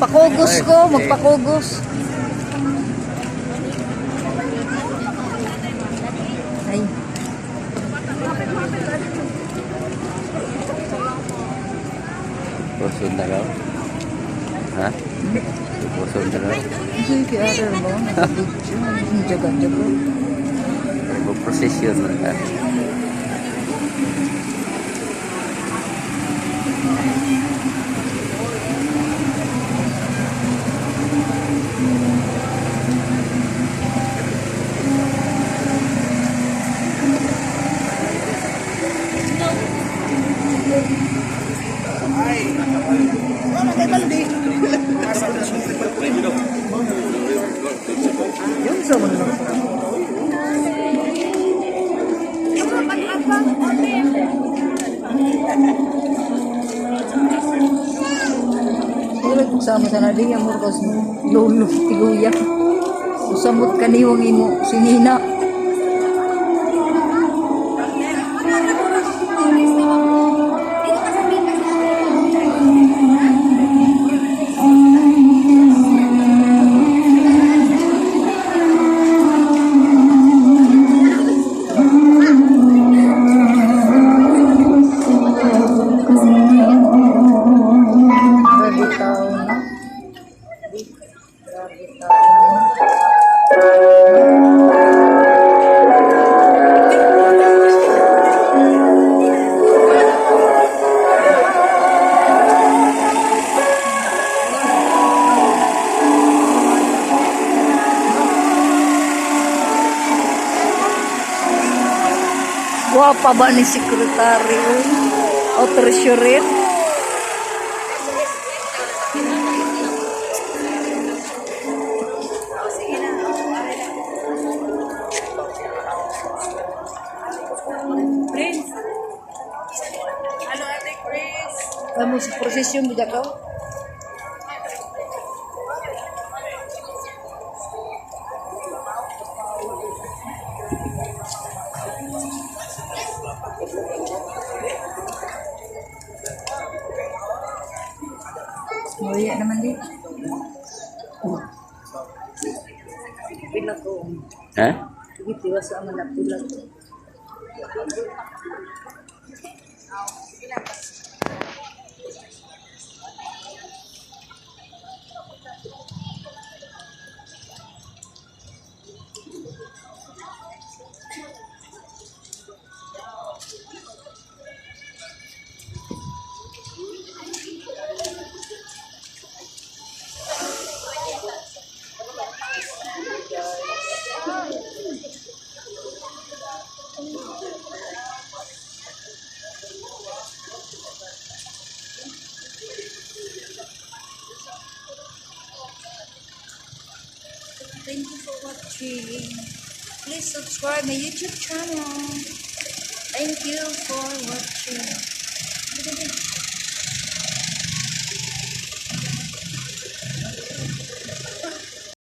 Magpakugos ko, magpakugos. Ay. Puso na raw. Ha? Puso na raw. Ano yung QR mo? Nag-video. Ang jaga-jaga. Mag-procession man ka. Yun sa mga. Pero sama sa nadi amor kos lolo tiguya. Usamot kaniwang imo sinina. Grabe tao na. Grabe tao na. Guwapa ba ni sekretary oy? O treasurer? Prince. Ano, Ate Chris? Kamu sa prosesyon mo ka? Mawaya naman di. Pila ko. Ha? Sige, tiwas sa aman na pila ko. Thank you for watching. Please subscribe my YouTube channel. Thank you for watching.